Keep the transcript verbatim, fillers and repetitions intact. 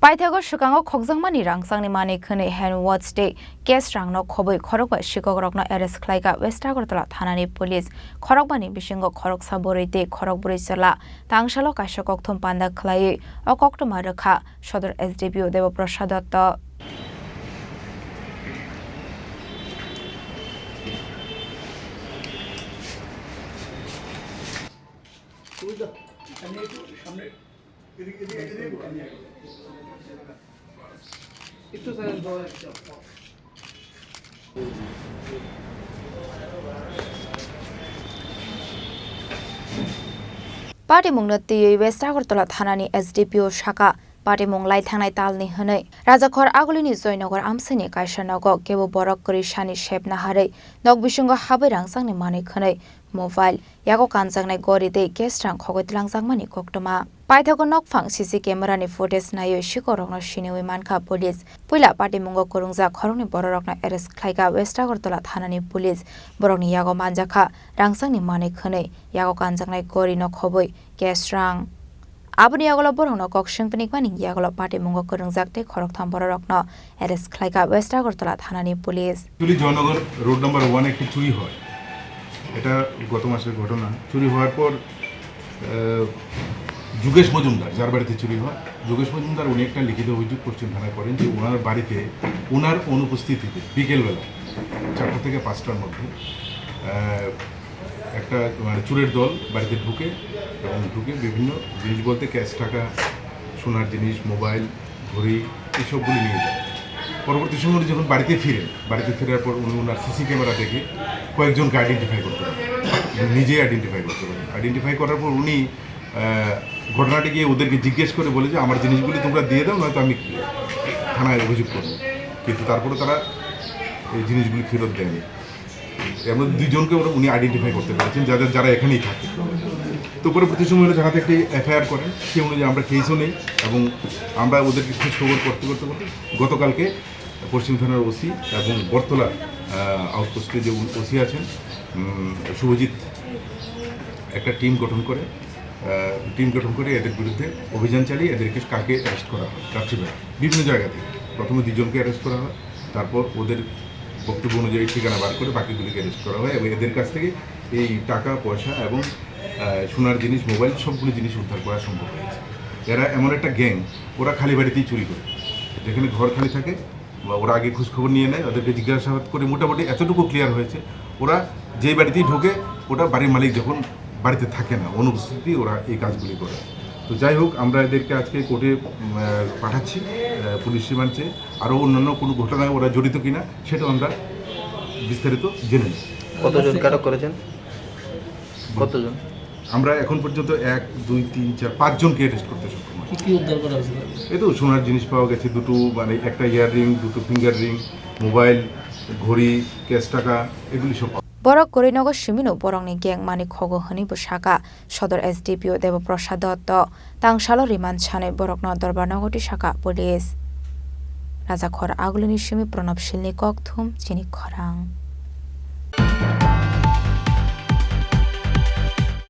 Paithago swkango khokjakmani rangchakni manwi khwnwi hand watch tei cash rangno khobwi khorokba sikokrokno arrest khlaikha West Agartala thanani police. Khorokbani bisingo khoroksa bwrwi tei khorokbrwi chwla. Tangsalo kaisa kokthum panda khlaiwi o koktwma rwkha Sodor S D P O Debo Prasad Dotto. Patimungno twiwi West Agartala thanani S D P O sakha, patimung lai thangnai talni hwnwi. Rajakhor Agulini Joynagar amchaini kaisa nogo kebo borok kwrwi sani sep naharwi nok bisingo habwi rangchakni manwi khwnwi mobile, yago kanjaknai gori tei cash rang khogwi twlangjakmani koktwma. Paithago nokphang C C camera ni footage naiwi sikorokno siniwi mankha police. Puila patimungo kwrwngjak khoroknwi bororokno arrest khlaikha West Agartala thanani police. Borokni yago manjakha rangchakni manwi khwnwi, yago kanjaknai gori no khobwi cash rang. Aboni yagulo borokno kok swng phnikmani yagulo patimungo kwrwngjak tei khoroktham bororokno arrest khlaikha West Agartala thanani police. Actually, Joynagar road number one একটি চুরি হয়। এটা গত মাসের ঘটনা। চুরি হওয়ার পর, আহ, যোগেশ মজুমদার, যার বাড়িতে চুরি হয়, যোগেশ মজুমদার উনি একটা লিখিত অভিযোগ পশ্চিম থানায় করেন যে ওনার বাড়িতে ওনার অনুপস্থিতিতে বিকেলবেলা চারটা থেকে পাঁচটার মধ্যে, আহ, একটা, মানে, চোরের দল বাড়িতে ঢুকে এবং ঢুকে বিভিন্ন জিনিস বলতে ক্যাশ টাকা, সোনার জিনিস, মোবাইল, ঘড়ি, এইসবগুলি নিয়ে যায়। পরবর্তী সময় উনি যখন বাড়িতে ফিরেন, বাড়িতে ফেরার পর উনি ওনার সিসি ক্যামেরা দেখে কয়েকজনকে আইডেন্টিফাই করতে পারেন, উনি নিজেই আইডেন্টিফাই করতে পারেন। আইডেন্টিফাই করার পর উনি, আহ, ঘটনাটি গিয়ে ওদেরকে জিজ্ঞেস করে বলে যে, "আমার জিনিসগুলি তোমরা দিয়ে দাও, নয়তো আমি থানায় অভিযোগ করবো।" কিন্তু তারপরে তারা এই জিনিসগুলি ফেরত দেয়নি। এর মধ্যে দুইজনকে ওরা, উনি আইডেন্টিফাই করতে পেরেছেন, যাদের, যারা এখানেই থাকে। তো পরবর্তী সময় হলো থানাতে একটি এফআইআর করেন, সেই অনুযায়ী আমরা কেসও নেই এবং আমরা ওদেরকে খোঁজ খবর করতে করতে করতে গতকালকে পশ্চিম থানার ওসি এবং বটতলা, আহ, আউটপোস্টে যে ওসি আছেন, উম, শুভজিৎ, একটা টিম গঠন করে, আহ, টিম গঠন করে এদের বিরুদ্ধে অভিযান চালিয়ে এদেরকে কালকে অ্যারেস্ট করা হয় রাত্রিবেলা বিভিন্ন জায়গা থেকে। প্রথমে দুজনকে অ্যারেস্ট করা হয়, তারপর ওদের বক্তব্য অনুযায়ী ঠিকানা বার করে বাকিগুলিকে অ্যারেস্ট করা হয় এবং এদের কাছ থেকে এই টাকা পয়সা এবং, আহ, সোনার জিনিস, মোবাইল, সবগুলো জিনিস উদ্ধার করা সম্ভব হয়েছে। এরা এমন একটা গ্যাং, ওরা খালি বাড়িতেই চুরি করে, যেখানে ঘর খালি থাকে বা ওরা আগে খোঁজ খবর নিয়ে নেয়, ওদেরকে জিজ্ঞাসাবাদ করে মোটামুটি এতটুকু ক্লিয়ার হয়েছে, ওরা যেই বাড়িতেই ঢোকে, ওটা বাড়ির মালিক যখন বাড়িতে থাকে না, অনুপস্থিতি ওরা এই কাজগুলি করে। তো যাই হোক, আমরা এদেরকে আজকে কোর্টে, উম, আহ, পাঠাচ্ছি, আহ, পুলিশ রিমান্ড চেয়ে। আরও অন্যান্য কোনো ঘটনায় ওরা জড়িত কিনা সেটাও আমরা বিস্তারিত জেনে নেব। কতজনকে আটক করেছেন? কতজন? আমরা এখন পর্যন্ত এক, দুই, তিন, চার, পাঁচজনকে অ্যারেস্ট করতে সক্ষম হয়েছি। কি কি উদ্ধার করা হয়েছে? এই তো সোনার জিনিস পাওয়া গেছে দুটো, মানে একটা ইয়াররিং, দুটো ফিঙ্গার রিং, মোবাইল, ঘড়ি, ক্যাশ টাকা, এগুলি সব পাওয়া। Borok kwrwi nogo simino borokni gang mani khogo hwnwi bo sakha Sodor S D P O Debo Prasad Dotto. Tangsalo rimand sanwi borokno Dorbar nogo twi sakha police. Rajakhor Agulini simi Pranab Silni kokthum chini khorang.